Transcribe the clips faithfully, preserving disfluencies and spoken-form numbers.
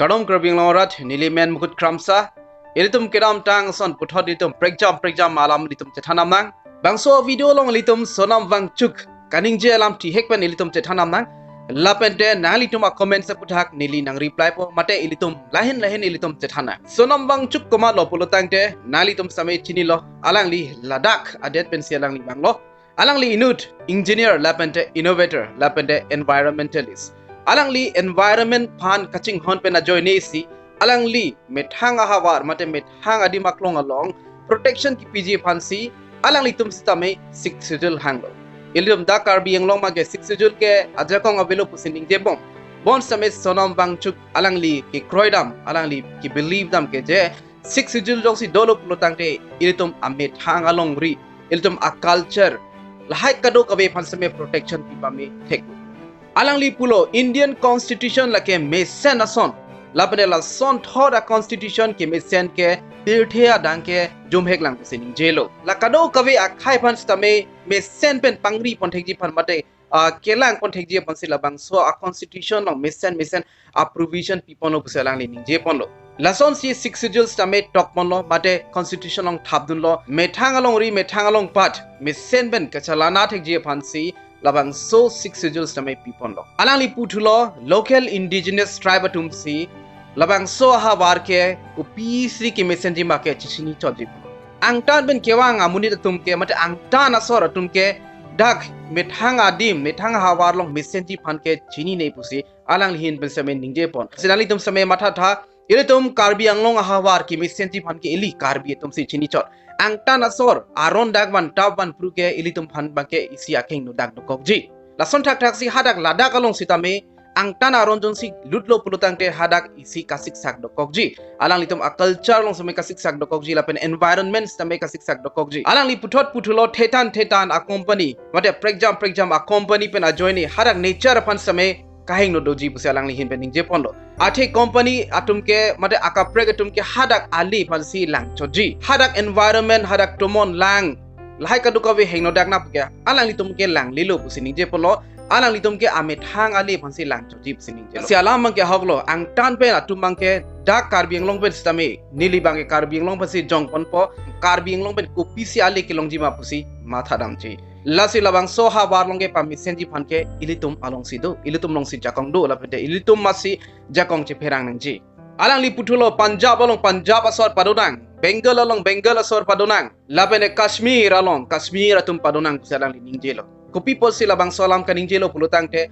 Kardom Karbi Anglong arat, neli men Mukut Kramsa. Ilitum kedamtang ason puthot ilitum prekjam prekjam alam ilitum chethan damnang. Bangso video along ilitum Sonam Wangchuk kaningje alam thihek pen ilitum chethan damnang. Lapente nanglitum a-comment aputhak neli nang reply po, mate ilitum lahin lahin ilitum chethan nang. Sonam Wangchuk komatlo pulo tangte nanglitum sitame chinilo, alangli ladak adet pensi alangli vanglo. Alangli inut engineer lapente innovator lapente environmentalist. Alangli environment aphan kachinghon pen ajoine si alangli methang ahavar mate methang adim aklong along protection kipiji aphansi alanglitum sitame Sixth Schedule hanglo. Ilitum dak Karbi Anglong abangke Sixth Schedule ke ajakong avelo pusi ningjebom. Bonsitame Sonam Wangchuk alangli kekroi dam, alangli ke-believe dam ke je Sixth Schedule jongsi dolo pulo tangte ilitum amethang alongri, ilitum a-culture, lahai kadokave aphan sitame protection pipame thek. Alangli pulo Indian Constitution lake mesen ason, lapente lasonthot a-constitution kemesen ke pirthe adang ke jumhek lang pusi ningjelo. La kadokave akhei aphan sitame mesen pen pangri pon thekji aphan mate, ah, kelang pon thekji aphansi labangso a-constitution along mesen mesen a-provision piponlo pusi alangli ningje ponlo. Lasonsi Sixth Schedule sitame tok ponlo, mate constitution along thapdunlo, methang alongri methang along pat mesen pen kachelana thekji aphansi labangso Sixth Schedule sitame piponlo. Alangli puthulo local indigenous tribe atumsi labangso ahavar ke kopisi kemesenji ma ke chechini chotji. Angtan pen kevang amonit atum ke mate angtan asor atum ke dak methang adim, methang ahavar along mesenji aphan ke chinine pusi alangli ahin pen sitame ningje pon. Si nanglitum sitame mathatha, ilitum Karbi Anglong ahavar kemesenji aphan ke ili Karbi atumsi chini chot. Angtan asor aron dak van tap van phru ke ilitum aphan abangke isi akeng nodak dokokji. Lason thakthaksi hadak ladak along sitame angtan aron jongsi lutlo pulo tangte hadak isi kasiksak dokokji. Alanglitum a-culture along sitame kasiksak dokokji, lapen environment sitame kasiksak dokokji. Alangli puthot puthulo thetan thetan a-company, mate prekjam prekjam a-company pen ajoine hadak nature aphan sitame kahingno doji pusi alangli ahin pen ningje ponlo. Athe company atum ke mate akaprek atum ke hadak ale aphansi langchotji. Hadak environment, hadak tomon lang, lahai kadokave hingno dak nap ke alanglitum ke langlelo pusi ningje ponlo. Alanglitum ke amethang ale aphansi langchotji pusi ningje. Si alam abangke ahoklo, angtan pen atum abangke dak Karbi Anglong pen sitame, neli abangke Karbi Anglong pensi jong ponpo, Karbi Anglong pen kopisi ale kelongji ma pusi matha damji. Lasi labangso ahavar along ke pamesenji aphan ke ilitum alongsi do, ilitum alongsi jakong do, lapente ilitum masi jakong chepherang nangji. Alangli puthulo Punjab along Punjab asor padonang, Bengal along Bengal asor padonang, lapente Kashmir along Kashmir atum padonang pusi alangli ningjelo. Kopi apotsi labangso alam kaningjelo pulo tangte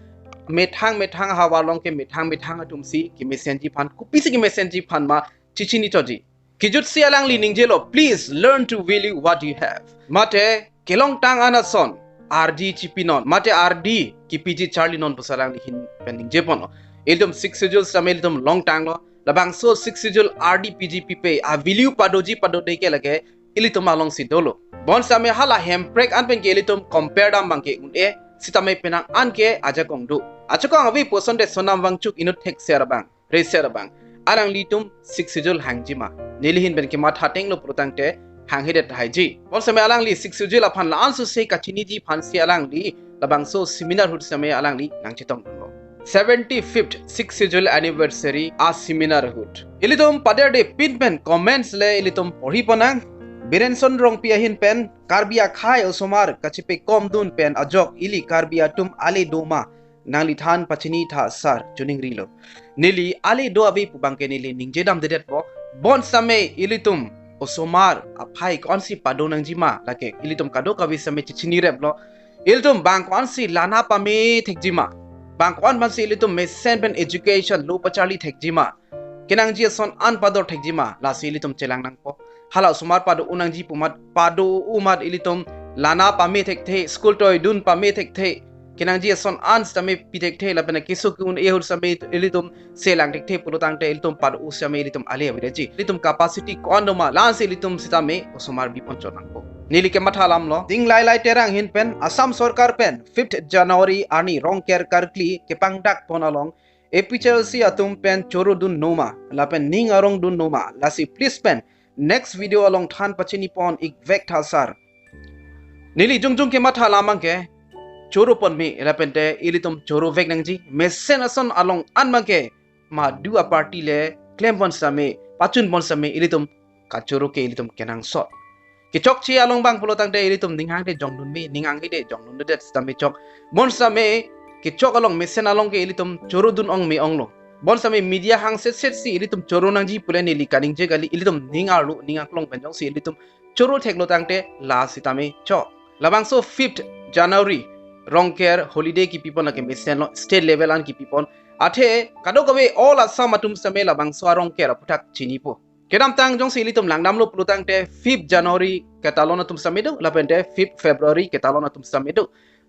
methang methang ahavar along ke methang methang atumsi kemesenji aphan, kopisi kemesenji aphan ma chechini chotji. Kejutsi alangli ningjelo, please learn to value what you have. Mate kelongtang an ason ardi chipinon, mate ardi kipiji charlinon pusi alangli ahin pen ningje ponlo. Ilitum Sixth Schedule sitame ilitum longtanglo. Labangso Sixth Schedule ardi piji pipe a-value padoji padode ke lake ilitum alongsi dolo. Bonsitame hala hemprek an pen ke ilitum compare dam abangke un-e, sitame penang an ke ajakong do. Ajakong ave pu asonte Sonam Wangchuk inut thekser abang, reser abang, alanglitum Sixth Schedule hangji ma? Neli ahin pen kematha atenglo pulo tangte hanghedet haiji. Bonsitame alangli Sixth Schedule aphan la-an sose kachiniji aphansi alangli labangso seminar ahut sitame alangli nangchetongdunlo. Seventy-fifth Sixth Schedule anniversary a-seminar ahut. Ilitum paderde pin pen comments le ilitum porhi ponang. Birenson Rongpi ahin pen, Karbi akhei osomar kachepekomdun pen ajok ili Karbi atum ale do ma? Nangli than pachini tha sir, chuning rilo. Neli ale do ave pu abangke neli ningje damdedetpo. Bonsitame ilitum osomar aphai ko-ansi pado nangji ma, lake ilitum kadokave sitame chechini replo. Ilitum bang ko-ansi lana pame thekji ma? Bang ko-an aphansi ilitum mesen pen education lo pacharli thekji ma? Kenangji ason an pador thekji ma? Lasi ilitum chelang nangpo. Hala osomar pado-o nangji pu amat, pado-o amat ilitum lana pame thekthe, school toidun pame thekthe, kenangji ason an sitame pi thekthe, lapen keso ke-un-e ahut sitame ilitum selang thekthe pulo tangte ilitum pado-o sitame ilitum ale avedetji. Ilitum capacity ko-an do ma, la-ansi ilitum sitame osomar bipon chot nangpo. Neli kematha alamlo. Ding Lailai Terang ahin pen, Assam sorkar pen fifth January arni Rongker karkli kepangdak pon along A P H L C atum pen choro dun noma, lapen ning arong dun noma, lasi please pen next video along than pachini pon ik vek tha sir. Neli jongjong kematha alam abangke choro pon me, lapente ilitum choro vek nangji. Mesen ason along an abangke madu a party le klem pon sitame, pachun pon sitame ilitum kachoro ke ilitum kenangsot. Kechokche along abang pulo tangte ilitum ning hangte jongdun me, ning hangte jongdunde det sitame chok. Bonsitame kechok along mesen along ke ilitum chorodun ong me onglo. Bonsitame media hangsetset si ilitum choro nangji pule neli kaningje kali, ilitum ning arlo ning aklong pen jongsi ilitum choro theklo tangte la sitame chok. Labangso fifth January Rongker holiday kipi pon lake mesen lo, state level an kipi pon. Athe kadokave all Assam atum sitame labangso a-Rongker aputhak chinipo. Kedamtang jongsi ilitum langdamlo pulo tangte fifth January ketalon atum sitame do, lapente fifth February ketalon atum sitame do.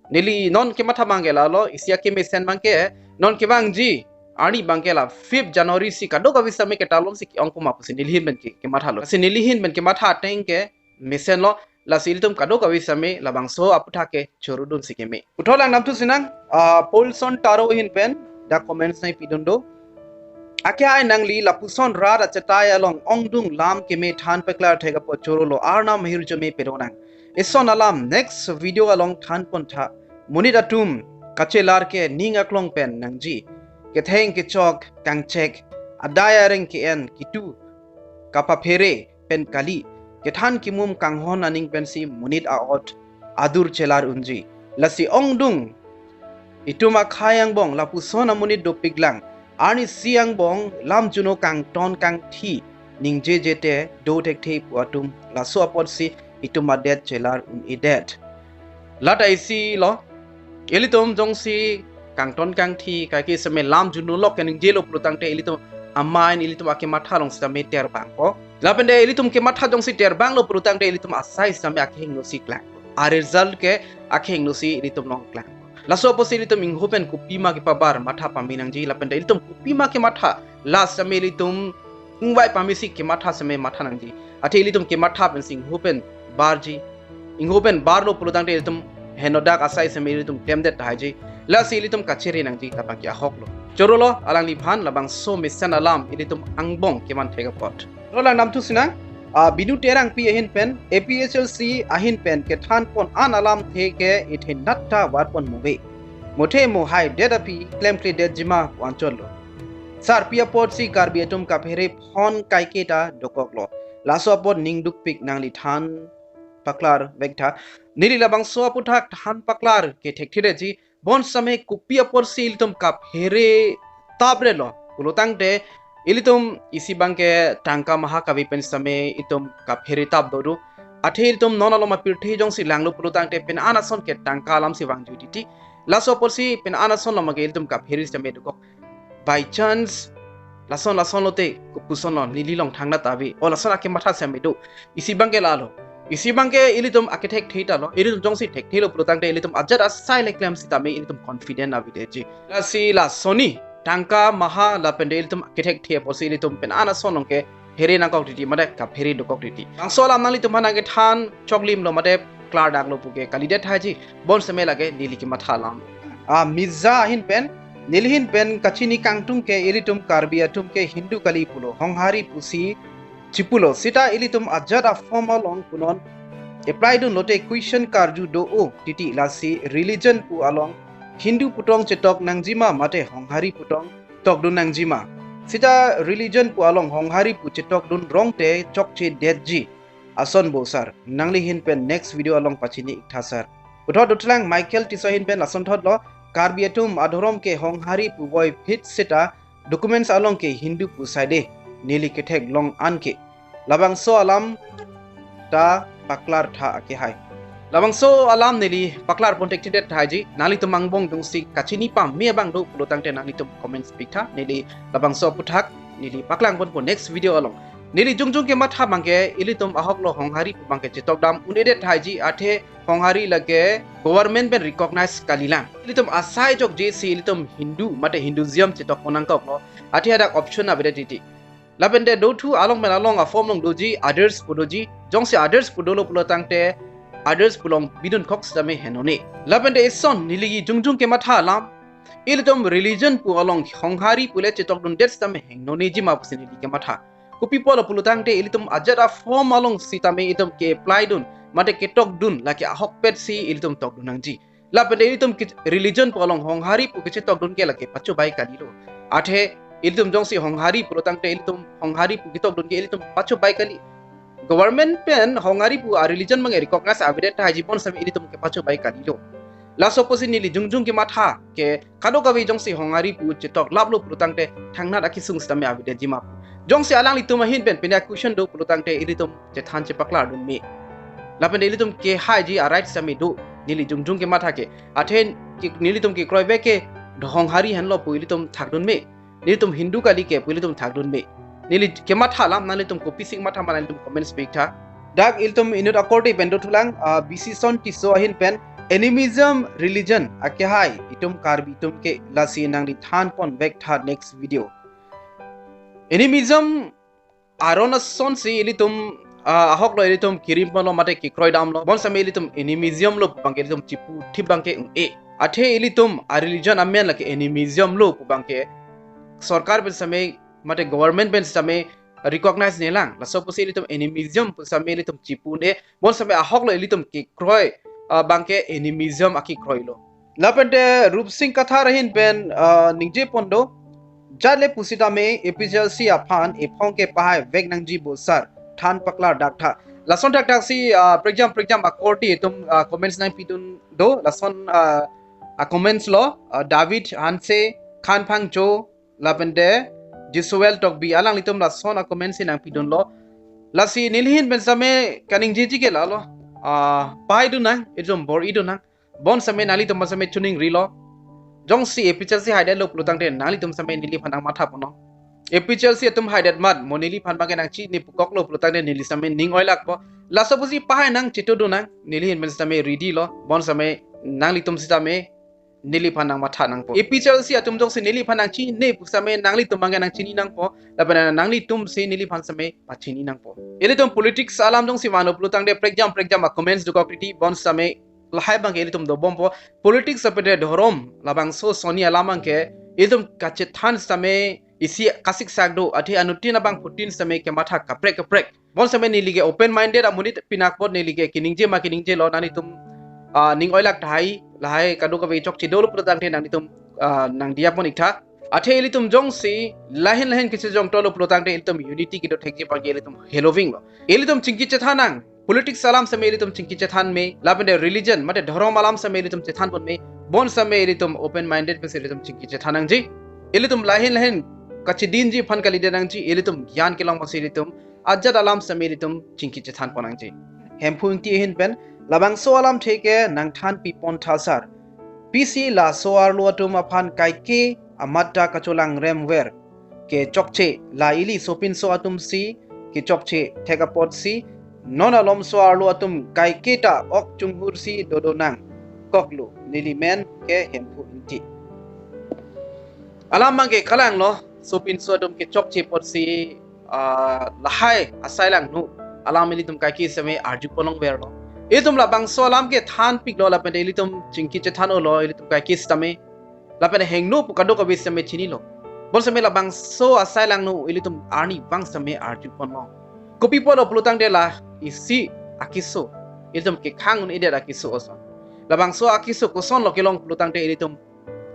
Neli non kematha abang ke lalo, isi akemesen abang ke, non kevangji arni abang ke la fifth January si kadokave sitame ketalon si ke-ong puma pusi neli ahin pen ke, kemathalo. Si neli ahin pen kematha ateng ke mesen lo, lasi ilitum kadokave sitame labangso aputhak ke chorodun si keme. Puthot langdamthu sinang, ah, Paulson Taro ahin pen dak comments nangpidun do. Akehai nangli lapuson rat achetai along ongdung lam keme than paklar thek apot chorolo, Arnam ahirjume pedonang. Eson alam next video along than pon tha. Monit atum kachelar ke ning aklong pen nangji. Ketheng kechok kangchek, adai areng ke-en kitu kapaphere pen kali, kethan kimum kanghon aning pensi monit a-ot adur chelar unji. Lasi ongdung itum akhei angbong lapuson amonit dopiklang. Arnisi angbong lam juno kangton kangthi ningjeje te do thekthe pu atum, laso apotsi itum adet chelar un-edet. Lata isi lo, ilitum jongsi kangton kangthi kaike sitame lam juno lok keningjelo pulo tangte ilitum amain ilitum akematha along sitame terbangpo. Lapente ilitum kematha jongsi terbanglo pulo tangte ilitum asai sitame akehingno si klang. A-result ke akehingno si ilitum along klang. Laso apotsi ilitum ingho pen kopima kepabar matha pame nangji, lapente ilitum kopima kematha la sitame ilitum ingvai pamesi kematha sitame matha nangji. Athe ilitum kematha pensi ingho pen barji. Ingho pen barlo pulo tangte ilitum henodak asai sitame ilitum temdet tahaiji. Lasi ilitum kachere nangji, labang ke ahok lo. Chorolo alangliphan labangso mesen alam ilitum angbong keman thek apot. Ro langdamthu sinang, ah, Binu Terangpi ahin pen, A P H L C ahin pen kethan pon an alamthe ke ithe natta var pon move. Mothe mohai det api klemkle detji ma pu anchot lo. Sarpi apotsi Karbi atum kaphere phon kaiketa dokoklo. Laso apot ning dukpik nangli than paklar vektha. Neli labangso aputhak than paklar ke thekthedetji, bonsitame kopi apotsi ilitum kaphere taprelo pulo tangte ilitum isi abang ke tangka maha kave pen sitame itum kaphere tap dodo. Athe ilitum non along apirthe jongsi langlo pulo tangte pen-an ason ke tangka alamsi vangju titi. Laso apotsi pen-an ason along ke ilitum kaphere sitame dokok. By chance lason lason lote kopuson lo, neli along thangnat ave, o lason akematha sitame do. Isi abang ke lalo. Isi abang ke ilitum akethekthe ta lo. Ilitum jongsi thekthelo pulo tangte ilitum ajat asai le klem sitame ilitum confident avedetji. Lasi lasonni tangka maha lapente ilitum akethekthe apotsi ilitum pen-an ason along ke here nangkok titi mate kaphere dokok titi. Bangso alam nanglitum aphan nangkethan choklimlo mate klardaklo puke kalidet thaiji, bonsitame lake neli kematha alam. Ah, Mirza ahin pen, neli ahin pen kachini kangtung ke ilitum Karbi atum ke Hindu kali pulo, Honghari pusi chipulo. Sita ilitum ajat a-form along punon apply dunlote question karju do-o titi, lasi religion pu along Hindu pu tong chetok nangjima mate Honghari pu tong tokdun nangjima. Sita religion pu along Honghari pu chetokdun rongte chokchedetji. Ason bo sir, nangli ahin pen next video along pachini iktha sir. Puthot dotlang Michael Tisso ahin pen lasonthot lo, Karbi atum adhorom ke Honghari pu voiphit sita documents along ke Hindu pu saide, neli ketheklong anke. Labangso alam ta paklar tha akehai. Labangso alam neli paklar pon thekthedet thaiji, nanglitum angbong jongsi kachini pame abang do pulo tangte nanglitum comments piktha, neli labangso aputhak neli paklang ponpo next video along. Neli jongjong kematha abang ke ilitum ahok lo Honghari pu abang ke chetok dam un-edet thaiji, athe Honghari lake government pen recognize kalilang. Ilitum asai chokjesi ilitum Hindu mate Hinduism chetok pon nangkoklo. Athe hadak option avedet titi. Lapente dothu along pen along a-form along doji others pu doji, jongsi others pu dolo pulo tangte others pu along bidun kok sitame henone. Lapente ison neli jongjong kematha alam, ilitum religion pu along Honghari pu le chetokdundet sitame hengnoneji ma pusi neli kematha. Kopi pulo pulo tangte ilitum ajat a-form along sitame itum ke-apply dun mate ketokdun lake ahokpet si ilitum tokdun nangji. Lapente ilitum ke religion pu along Honghari pu kechetokdun ke lake pachobai kalilo. Athe Ilitum jongsi Honghari pulo tangte ilitum Honghari pu ketok dun ke ilitum pacho bai kali. Government pen Honghari pu a religion abang recognize avedet tahai ji, bonsitame ilitum ke pacho bai kalilo. Laso pusi neli jongjong kematha ke kadokave jongsi Honghari pu chetok laplo pulo tangte thangnat akesung sitame avedet ji ma pu. Jongsi alanglitum ahin pen pine question do pulo tangte ilitum chethan chepaklar dun me. Lapen ilitum kehai ji a right sitame do. Neli jongjong kematha ke, athe ke nelitum kekroivek ke Honghari henlo pu ilitum thak dun me. Nelitum Hindu kali ke pu ilitum thak dun me. Neli kematha alam nanglitum kopi si kematha ma nanglitum comments pi tha. Dak ilitum inut akorte pen dothulang, ah, B C Son Tisso ahin pen, animism religion akehai itum Karbi atum ke, lasi nangli than ponvek tha next video. Animism aron asonsi ilitum, ah, ahoklo ilitum kerim ponlo mate kekroi damlo, bonsitame ilitum animism lo pu abang ke ilitum chiputhip abang ke ung-e. Athe ilitum a religion amen lake animism lo pu abang ke sorkar pen sitame mate government pen sitame recognize nelang. Laso pusi ilitum animism pu sitame ilitum chipu un-e, bonsitame ahoklo ilitum kekroi, ah, abang ke animism akekroilo. Lapen te Rupsing Kathar ahin pen, ah, ningje pon do, jat le pusitame A P H L C aphan ephong ke pahaivek nangji bo sir, than paklar dak tha. Lason thakthak si, ah, prekjam prekjam akorte atum, ah, comments nangpi dun do, lason, ah, a comments lo, ah, David Hanse, Khan Phangcho, lapen te Josuel Tokbi, alanglitum lason a comments si nangpi dunlo. Lasi neli ahin pen sitame kaningjeji ke lalo, ah, pahai dun nang, ilitum bor-i dun nang. Bonsitame nanglitum sitame chuning rilo. Jongsi A P H L C haidetlo pulo tangte nanglitum sitame neliphan nangmatha ponnang. A P H L C atum haidet mat mo neliphan abang ke nangchinine pu koklo pulo tangte neli sitame ning oilakpo. Laso pusi pahai nang, chetu dun nang, neli ahin pen sitame ready lo. Bonsitame nanglitum sitame neliphan nangmatha nangpo. A P H L C atum jongsi neliphan nangchinine pu sitame nanglitum abang ke nangchini nangpo. Lapen nanglitum si neliphan sitame pachini nangpo. Ilitum politics alam jongsi vanglo pulo tangte prekjam prekjam a comments dokok titi, bonsitame lahai abang ke ilitum dobompo. Politics lapen te dhorom labangso soni alam abang ke ilitum kachethan sitame isi kasiksak do, athe anuttin abangphutin sitame kematha kaprek kaprek. Bonsitame neli ke open minded amonit pen apot neli ke keningje ma keningjelo, nanglitum, ah, ning oilak tahai, lahai kadokave chokche dolo pulo tangte nanglitum, ah, nangdiya pon-ik tha. Athe ilitum jongsi lahin lahin kachejong tolo pulo tangte ilitum unity kedo thekji abang ke ilitum heloving lo. Ilitum chingki chethan nang. Politics alam sitame ilitum chingki chethan me, lapen te religion mate dhorom alam sitame ilitum chethan pon me, bonsitame ilitum open minded pensi ilitum chingki chethan nangji. Ilitum lahin lahin kachedinji aphan kalidet nangji, ilitum gyan kelong pensi ilitum ajat alam sitame ilitum chingki chethan pon nangji. Hemphu Ingti ahin pen, labangso alamthe ke nangthanpi pon tha sir. Pisi laso arlo atum aphan kaike amat ta kacholang remver kechokche, la ili sopinso atum si kechokche thek apotsi non alomso arlo atum kaike ta ok chunghur si dodo nang koklo, neli men ke Hemphu Ingti. Alam abang ke kalanglo, sopinso atum kechokche apotsi, ah, lahai asai langno alam ilitum kaike sitame arju ponlongverlo. Ilitum labangso alam ke thanpiklo lapen te ilitum chingki chethan-olo, ilitum kaike sitame. Lapen hingno pu kadokave sitame chinilo. Bonsitame labangso asai langno ilitum arnivang sitame arju ponlong. Kopi apotlo pulo tangte la isi akeso, ilitum kekhang un-edet akeso ason. Labangso akeso kosonlo kelong pulo tangte ilitum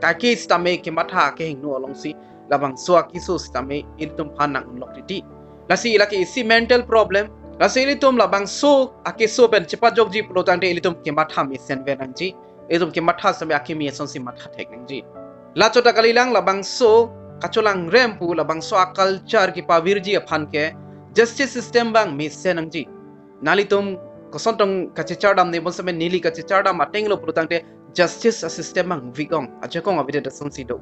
kaike sitame kematha kehingno alongsi labangso akeso sitame ilitum aphan nang-unlok titi. Lasi lake isi mental problem. Lasi ilitum labangso akeso pen chepajokji pulo tangte ilitum kematha mesenver nangji. Ilitum kematha sitame akimi asonsi matha thek nangji. Lachot ta kalilang, labangso kacholang rem pu labangso a culture kepavirji aphan ke justice system abang mesen nangji. Nanglitum koson tong kachechar damne, bonsitame neli kachechar dam atenglo pulo tangte justice a system abang weak ong, ajakong avedet asonsi do.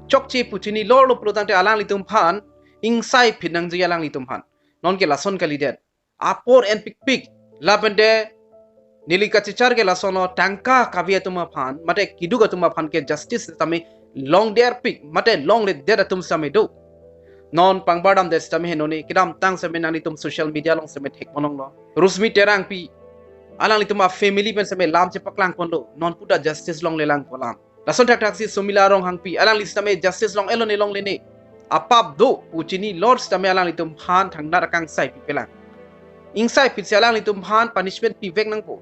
Chokche pu chini lorlo pulo tangte alanglitum aphan ingsai phit nangji alanglitum aphan. Nonke lason kalidet. Apor enpikpik. Lapen te neli kachechar ke lasonlo, tangka kave atum aphan mate keduk atum aphan ke justice sitame longderpik mate longledet atum sitame do. Non pangbar damdet sitame henone kedamtang sitame nanglitum social media along sitame thek ponlonglo. Rosmi Terangpi, alanglitum a family pen sitame lam chepaklang ponlo, non puta justice longlelang pu alam. Lason thakthak si Sumila Ronghangpi, alangli sitame justice long-elo ne longle ne. Apap do pu chini lor sitame alanglitum aphan thangnat akangsai pipelang. Ingsai phit si alanglitum aphan punishment pivek nangpo.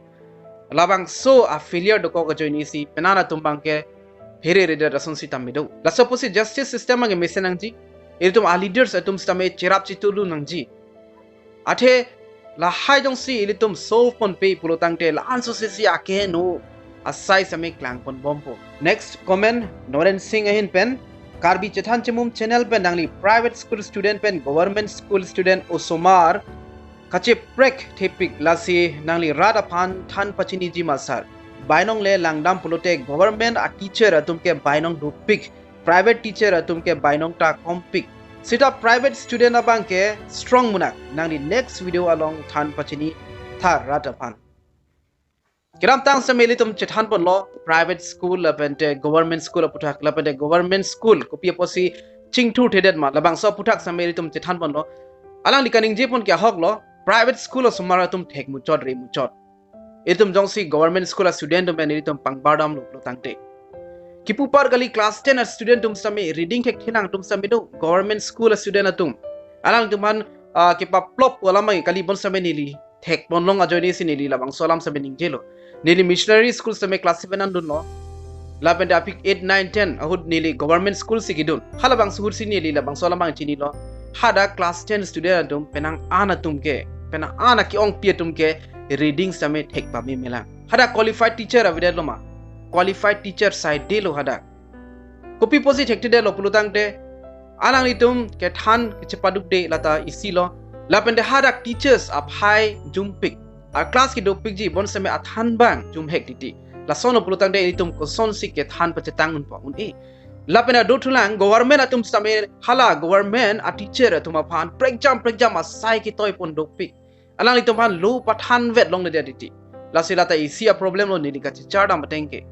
Labangso a failure dokok ajoine si penang atum abang ke phereredet asonsi tame do. Laso pusi justice system abang mesen nangji. Ilitum a leaders atum sitame cherap chitulu nangji. Athe lahai jongsi ilitum solve ponpe pulotangte la-an sosesi akeheno asai sitame klangponbompo. Next comment, Noren Singh ahin pen, Karbi Chethan Chemum channel pen nangli private school student pen government school student osomar kacheprek thepik, lasi nangli rat aphan than pachiniji ma sir. Bainong le langdam pulote government a teacher atum ke bainong dopik, private teacher atum ke bainong ta kompik. Sita private student abang ke strong munak. Nangli next video along than pachini tha rat aphan. Kedamtang sitame ilitum chethanponlo private school lapente government school aputhak, lapente government school kopi apotsi chingthurthedet ma, labangso aputhak sitame ilitum chethanponlo. Alangli kaningjepon ke ahoklo, private school osomar atum thek muchot re muchot. Itum jongsi government school a student atum pen ilitum pangbardamlo pulotangte, kipu apar kali class ten a student atum sitame reading thekthe nang atum sitame do, government school a student atum. Alangtum aphan, ah, kepaplop pu alam abang kali, bon sitame neli thekponlong ajoinesi neli labangso alam sitame ningjelo. Neli missionary school sitame class seven an dunlo. Lapente apik eight, nine, ten ahut neli government school si kedun. Halabangso ahutsi neli labangso alam abang chinilo. Hadak class ten student atum penang an atum ke, penang an ake-ongpi atum ke reading sitame thek pamemelang. Hadak qualified teacher avedetlo ma? Qualified teacher saidelo hadak. Kopi apotsi thekthedetlo pulotangte, alanglitum kethan kechepadukde lata isilo. Lapente hadak teachers aphai jumpik, a class kedopikji, bon sitame athan abang jumhek titi. Lasonlo pulotangte ilitum kosonsi kethan pachetang unpo un-e? Lapente dothulang government atum sitame hala government a teacher atum aphan prekjam prekjam asai ketoipon dopik. Alanglitum aphan lo pathanvet longledet titi. Lasi lata isi a problem lo neli kachechardam ateng ke.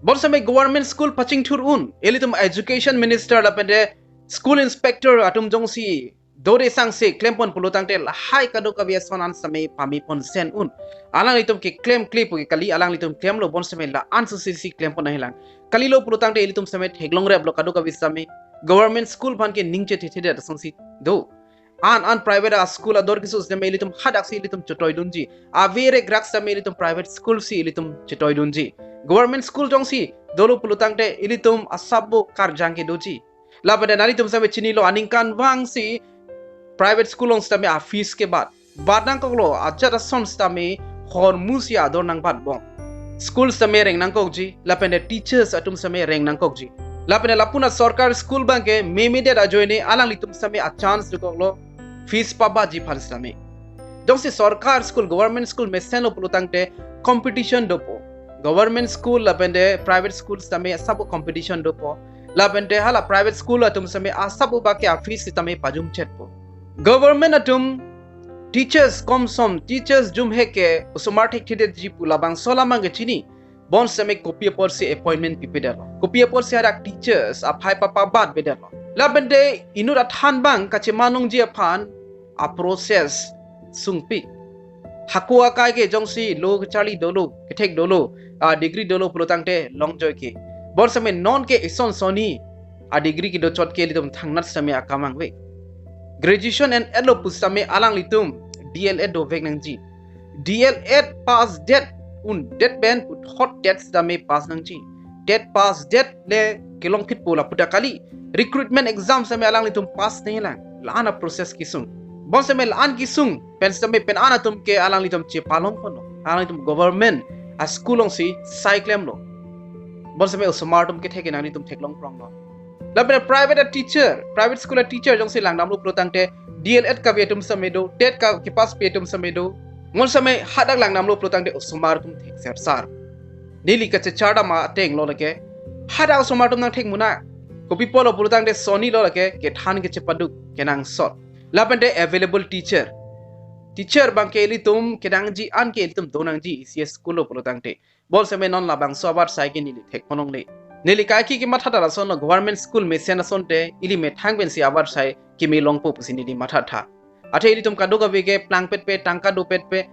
Bon sitame government school pachingthur un, ilitum education minister lapente school inspector atum jongsi dode sangse klempon pulotangte lahai kadokave ason an sitame pamepon sen un. Alanglitum ke klemkle pu ke kali, alanglitum klemlo, bon sitame la-an sosesi klempon nangjilang. Kalilo pulotangte ilitum sitame theklongraplo kadokave sitame. Government school aphan ke ning chethethedet asonsi do. An an private a school ador keso sitame ilitum hadaksi ilitum chetoidunji. Averek rak sitame ilitum private school si ilitum chetoidunji. Government school jongsi dolo pulotangte ilitum asap bo karjang kedoji. Lapente nanglitum sitame chinilo, aningkanvangsi private school along sitame a fees kebat. Bat nangkoklo, ajat ason sitame hormu si ador nangbatbom. School sitame reng nangkokji, lapente teachers atum sitame reng nangkokji. Lapente lapu-an a sorkar school abang ke memedet ajoine alanglitum sitame a chance dokoklo fees pabatji aphan sitame. Jongsi sorkar school, government school mesenlo pulotangte competition dopo. Government school lapente private school sitame asap bo competition dopo. Lapente hala private school atum sitame asap bo bak ke a fees sitame pajumchetpo. Government atum teachers komsom, teachers jumhek ke osomar thekthedetji pu labangso alam abang ke chini. Bon sitame kopi apotsi appointment pipedetlo, kopi apotsi hadak teachers aphai papabatpedetlo. Lapente inut athan abang kacheman longji aphan a process sungpik. Hako akai ke jongsi lo kecharli dolo, kethek dolo, a degree dolo pulotangte longjoi ke. Bon sitame non ke ison sonni a degree kedochot ke ilitum thangnat sitame akam vangve. Graduation en-etlo pu sitame alanglitum D L Ed dovek nangji. D L Ed pass det un, det pen puthot TET sitame pass nangji. TET pass det le kelongphitpo lapu ta kali. Recruitment exam sitame alanglitum pass nangjilang. La-an a process kesung. Bon sitame la-an kesung pen sitame pen-an atum ke alanglitum chepalongponlo. Alanglitum government a school alongsi sai klemlo. Bon sitame osomar atum kethek ke nanglitum theklongpronglo. Lapente private a teacher, private school a teacher jongsi langdamlo pulotangte D L Ed kave atum sitame do, TET ka kepasspi atum sitame do. Bon sitame hadak langdamlo pulotangte osomar atum theksersar. Neli kachechardam atenglo lake. Hadak osomar atum nangthek munak. Kopi apotlo pulotangte sonnilo lake, kethan kechepaduk kenangsot. Lapente available teacher. Teacher abang ke ilitum kedangji an ke ilitum donangji isi a school lo pulotangte. Bon sitame non labangso abatsai ke neli thekponlongle. Neli kaike kematha ta lasonlo, government school mesen asonte ili methang pensi abatsai keme longpo pusi neli mathatha. Athe ilitum kadokave ke plangpetpe, tangka dopetpe,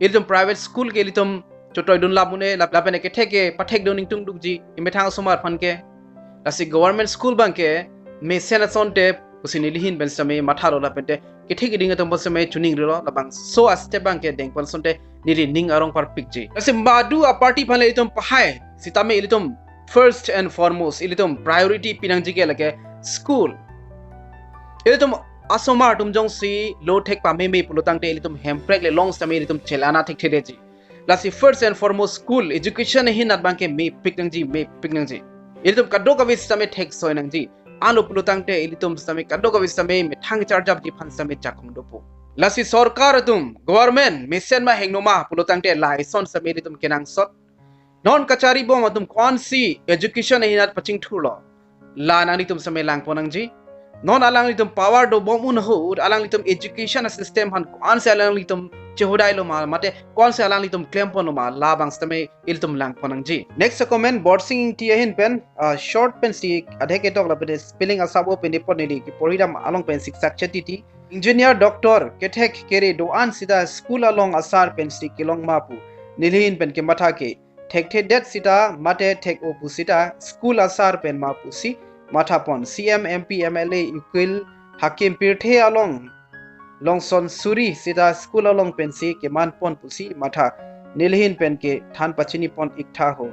ilitum private school ke ilitum chotoidun lap un-e, lap, lapente kethek ke pathekdun ingtungdukji, emethang osomar aphan ke. Lasi government school abang ke mesen asonte pusi neli ahin pen sitame mathalo, lapente kethek keding atum pen sitame chuningrilo, labangso a step abang ke dengpon asonte neli ning arong parpikji. Lasi madu a party aphan le ilitum pahai sitame ilitum first and foremost ilitum priority pinangji ke lake school. Ilitum asomar atum jongsi lo thek pameme pulotangte ilitum Hemprek le long sitame ilitum chelana thekthedetji. Lasi first and foremost school education ahin abangke mepik nangji, mepik nangji. Ilitum kadokave sitame theksoi nangji. Anlo pulotangte ilitum sitame kadokave sitame methang charjapji aphan sitame jakong dopo. Lasi sorkar atum, government mesen ma hingno ma pulotangte lason sitame ilitum kenangsot. Non kachari bom atum ko-ansi education ahin pachingthurlo, la nanglitum sitame langpon nangji. Non alanglitum power dobom un ahut alanglitum education system aphan ko-ansi alanglitum chehodailo ma, mate ko-ansi alanglitum klemponlo ma, labang sitame ilitum langpon nangji. Next comment, Borsing Ingti ahin pen, ah, short pensi adhek ketok lapen spelling asabo pen depot neli kiporhidam along pensi sakchet titi. Engineer, doctor kethek kere do-an sita school along asar pensi kelong ma pu neli ahin pen kematha ke. Thekthedet sita mate thek-o pu sita school asar pen ma pusi mathapon. C M, M P, M L A, ukil, hakim pirthe along longson suri sita school along pensi kemanpon pusi matha. Neli ahin pen ke than pachinipon iktha ho.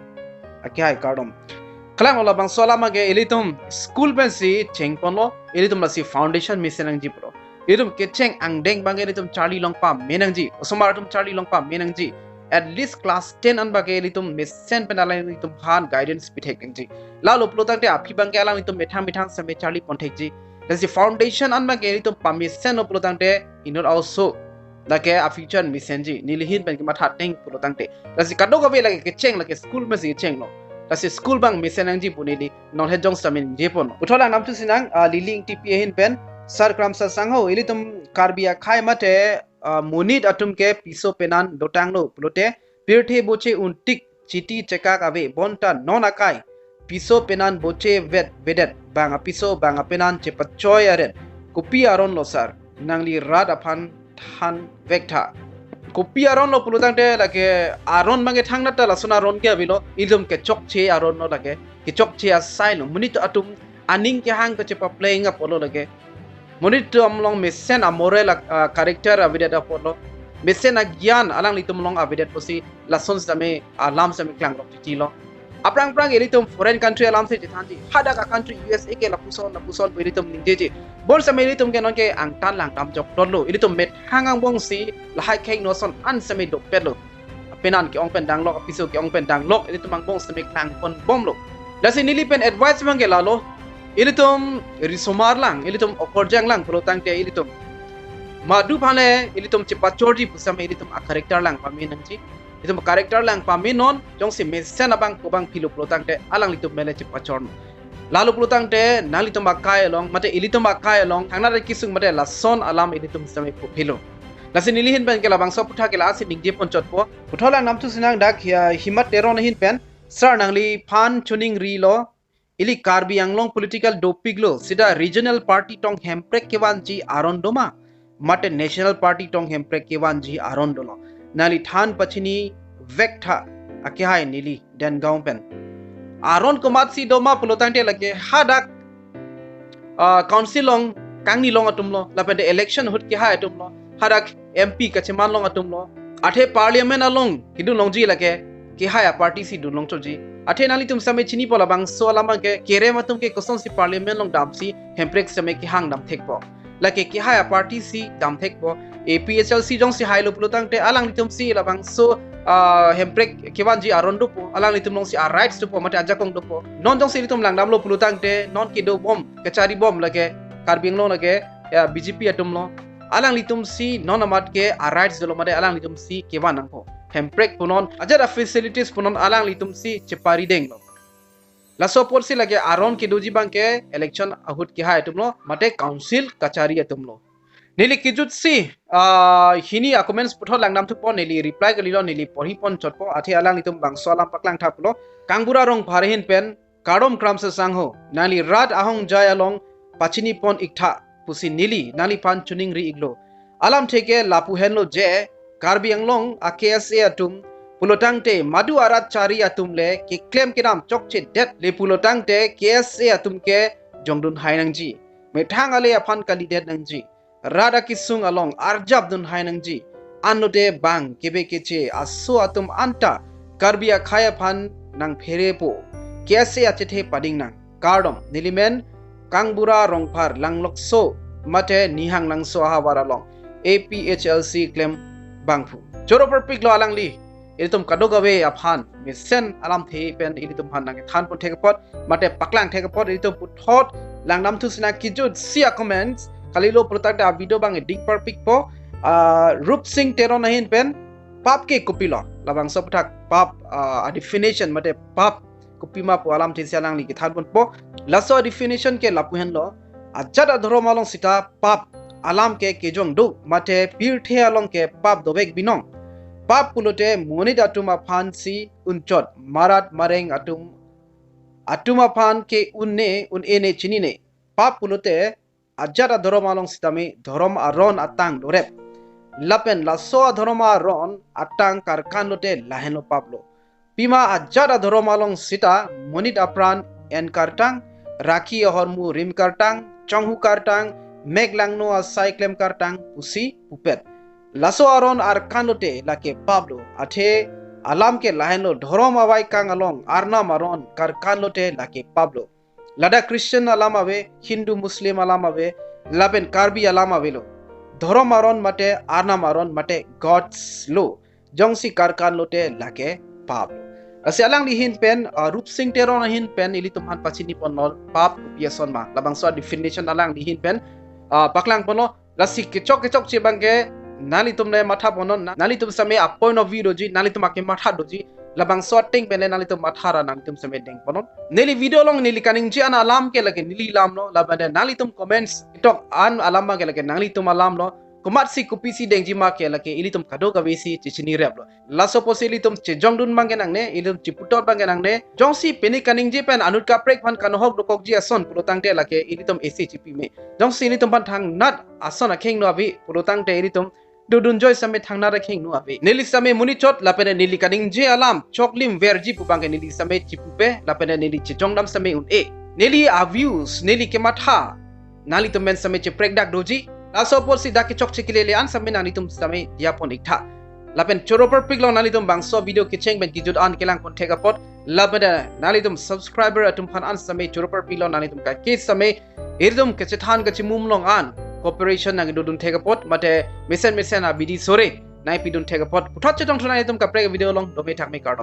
Akehai kardom. Kalang ola bangso alam ke ilitum school pensi chengponlo, ilitum lasi foundation mesen nangji pulo. Ilitum kecheng angdeng abangke ilitum charli long pame nangji, osomar atum charli long pame nangji. At least class ten an abangke ilitum mesen pen alanglitum aphan guidance pithek nangji. Lalo pulotangte aphi abangke alanglitum methang methang sitame charlipon thekji. Lasi foundation an abangke ilitum pamesenlo pulotangte inut also lake a future mesenji, neli ahin pen kematha ateng pulotangte. Lasi kadokave lake kecheng lake school mesen kechenglo. Lasi school abang mesen nangji pu neli non het jong sitame ningjeponlo. Puthot lang namthu sinang, ah, Lily Ingtipi ahin pen, Sar Kramsa Sangho, ilitum Karbi akhei mate, ah, monit atum ke piso penan dotanglo pulote, pirthe boche untik chiti chekak ave, bonta non akai piso penan boche vet vedet, bang apiso bang apenan chepachoi aret. Kopi aronlo sar, nangli rat aphan than vektha. Kopi aronlo pulotangte lake aron abangke thangnat ta lason aron ke avelo, ilitum kechokche aronlo lake, kechokche asailo. Monit atum aning kehang kachepapleng apotlo lake. Monit atum along mesen amoral, ah, character avedet apotlo. Mesen agyan alanglitum along avedet pusi lason sitame alam sitame klangrok titilo. Aphrang aphrang ilitum foreign country alamsi chethanji. Hadak a country U S A ke lapuson lapuson pu ilitum ningjeji. Bonsitame ilitum ke nonke angtan langdam jokdotlo. Ilitum methang angbongsi lahai kheng noson an sitame dopetlo. Penan ke-ong pen danglok, apiso ke-ong pen danglok, ilitum angbong sitame klangponbomlo. Lasi neli pen advice abangke lalo, ilitum risomar lang, ilitum okorjang lang pulotangte ilitum madu aphan le ilitum chepachorji pu sitame ilitum a character lang pame nangji. Ilitum character lang pame non, jongsi mesen abang kobang philo pulotangte alanglitum mele chepachornon. Lalo pulotangte nanglitum akai along mate ilitum akai along thangnat kesung mate lason alam ilitum sitame puphilo. Lasi neli ahin pen ke labangso aphuthak ke lasi ningjeponchotpo. Puthot lang namthu sinang dak ya Himat Teron ahin pen, sar, nangliphan choningrilo, ili Karbi Anglong political dopiklo, sita regional party tong Hemprek kevanji aron doma mate national party tong Hemprek kevanji aron dolo? Nangli than pachini vektha, akehai neli Dengaon pen. Aron komatsi doma pulotangte lake hadak, ah, council along kangni long atumlo, lapente election ahut kehai atumlo, hadak M P kacheman long atumlo, athe parliament along kedun longji lake kehai a party si dun longchotji. Athe nanglitum sitame chinipo labangso alam abangke kerem atum ke kosonsi parliament along damsi Hemprek sitame kehang dam thekpo? Lake kehai a party si dam thekpo. A P H L C jongsi hailo pulotangte alanglitum si labangso, ah, Hemprek kevanji aron dopo, alanglitum alongsi a rights dopo mate ajakong dopo. Non jongsi ilitum langdamlo pulotangte non kedobom, kacharibom lake Karbi Anglong lake, ya, B J P atumlo. Alanglitum si non amat ke a rights dolo mate alanglitum si kevan nangpo. Hemprek punon, ajat a facilities punon alanglitum si cheparidenglo. Laso apotsi lake aron kedoji abangke election ahut kehai atumlo mate council kachari atumlo. Neli kejutsi, ah, hini a comments puthot lang namthupo, neli reply kalilo, neli porhiponchotpo, athe alanglitum bangso alam paklangthaplo. Kangbura Rongphar ahin pen, kardom Kramsa Sangho, nangli rat ahongjai along pachinipon iktha pusi neli nangliphan choningri iklo. Alamthe ke lapu henlo je, Karbi Anglong a K S A atum pulotangte madu arat chari atum le keklem kedam chokchedet le pulotangte K S A atum ke jongdun hai nangji. Methang ale aphan kalidet nangji. Rat akesung along arjap dun hai nangji. Anlote bang kebe keche aso atum anta Karbi akhei aphan nangpherepo. K S A achethe pading nang. Kardom, nelimen Kangbura Rongphar, Langlokso mate Nihanglangso ahavar along A P H L C klem abangphu. Choro parpiklo alangli ilitum kadokave aphan mesen alamthe pen ilitum aphan nangkethan pon thek apot mate paklang thek apot ilitum puthot langdamthu sinang kejut isi a-comments kalilo pulotangte a-video abang ding parpikpo. Ah, Rupsing Teron ahin pen pap ke kopilo? Labangso aputhak pap, ah, a-definition mate pap kopima pu alamthe si alangli kethan ponpo. Laso a-definition ke lapu henlo, ajat adhorom along sita pap alam ke kejong do mate pirthe along ke pap dovek binong. Pap pulote monit atum aphan si unchot, marat mareng atum, atum aphan ke un-e, un-e ne chinine. Pap pulote ajat adhorom along sitame dhorom aron atang dorep. Lapen laso adhorom aron atang karkan lote lahenlo paplo. Pima ajat adhorom along sita monit apran en kartang, rakhi ahormu rim kartang, chonghu kartang, mek langno asai klem kartang pusi pupet. Laso aron arkan lote lake paplo. Athe alam ke lahenlo, dhorom avaikang along arnam aron karkan lote lake paplo. Ladak Christian alam ave, Hindu Muslim alam ave, lapen Karbi alam avelo. Dhorom aron mate arnam aron mate God's law. Jongsi karkan lote lake pap. Lasi alangli ahin pen, ah, Rupsing Teron ahin pen ilitum aphan pachini ponlo pap kopi ason ma. Labangso a-definition alangli ahin pen, ah, paklang ponlo. Lasi kechok kechokche abang ke nanglitum le matha ponnon, na-, nanglitum same a-point of view doji, nanglitum akematha doji, labangso ateng pen le nanglitum matha ra nanglitum same deng ponnon. Neli video along neli kaningje an alam ke lake neli alamlo, lapen nanglitum comments ketok an alam abang ke lake nanglitum alamlo. Komatsi kopisi dengjima ke lake ilitum kadokave si chechini replo. Laso apotsi ilitum chejongdun abang ke nangne, ilitum chiputot abang ke nangne. Jongsi pini kaningje pen anut kaprek aphan kanohok dokokji ason pulotangte lake ilitum isi chipi me. Jongsi ilitum aphan thangnat ason akhengno ave pulotangte ilitum dodun joi same thangnat akhengno ave. Neli same monit chot lapen neli kaningje alam choklim verji pu abang ke neli same chipupe lapen neli chejongdam same un-e. Neli a-views, neli kematha nanglitum pen same cheprek dak doji. Laso apotsi dak kechokche kelele an same nanglitum same diya pon iktha. Lapen choro parpiklo nanglitum bangso video kecheng pen kejut an kelang pon thek apot. Lapen nanglitum subscriber atum aphan an same choro parpiklo nanglitum kake same ilitum kachethan kachimum along an cooperation nangdodun thek apot mate mesen mesen abidi sore nangpidun thek apot. Puthot chetongthu nanglitum kaprek video along, dome thakme, kardom.